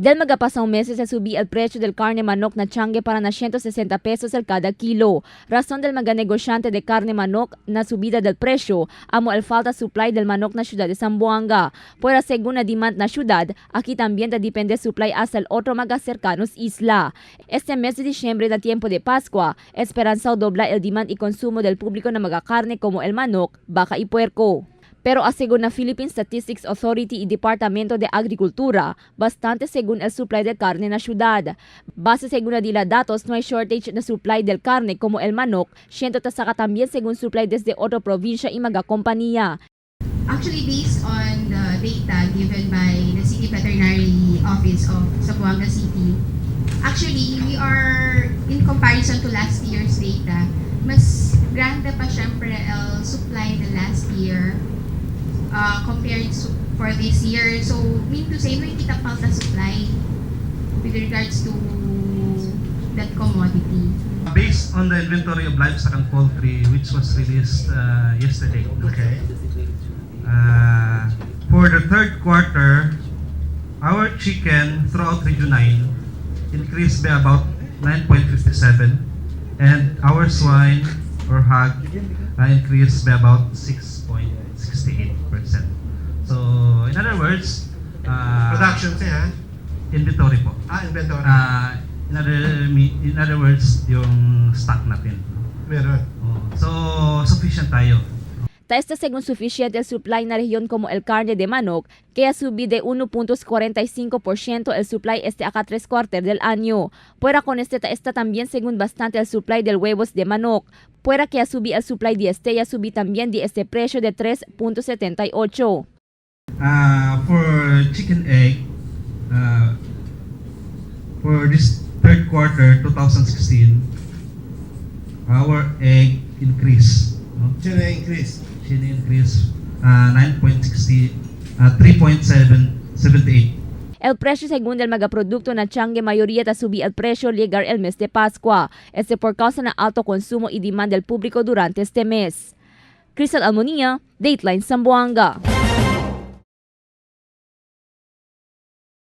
Den mga pasado meses a subi el precio del carne manok na tiangge para na 160 pesos el cada kilo. Razón del mga negosyante de carne manok na subida del precio, amo el falta supply del manok na ciudad de Zamboanga. Pero según la demand na ciudad, aquí también ta depende supply hasta el otro mga cercanos isla. Este mes de diciembre na tiempo de Pascua, esperanza dobla el demand y consumo del público na mga carne como el manok, baka y puerco. Pero según la Philippine Statistics Authority y Departamento de Agricultura, bastante según el supply de carne na ciudad. Base según la datos, no hay shortage na supply del carne como el manok, siento tasaka también según supply desde otra provincia y mga compañía. Actually, based on the data given by the City Veterinary Office of Zamboanga City, actually, we are, in comparison to last year's data, mas grande pa syempre el supply the last year compared to for this year. So, mean to say, no kita falta supply with regards to that commodity. Based on the inventory of livestock and poultry, which was released yesterday, for the third quarter, our chicken throughout Region 9 increased by about 9.57, and our swine or hog increased by about 6.68%. So, in other words, Production siya, ha? Inventory po. Ah, inventory. In other words, yung stock natin. Meron. Oh, so, sufficient tayo. Ta esta según suficiente el supply na región como el carne de manok, que ha subido de 1.45% el supply este acá tres cuartos del año. Fuera con este ta está también según bastante el supply del huevos de manok. Fuera que ha subido el supply de este, ya subí también de este precio de 3.78. For chicken egg, for this third quarter 2016, our egg increase. No? Siya na increase. Chicken increase 9.60, 3.778. El precio según el megaproducto na tiangge mayoría ta subí el precio llegar el mes de Pascua. Este por causa na alto consumo y demanda del público durante este mes. Crystal Almonia, Dateline Zamboanga.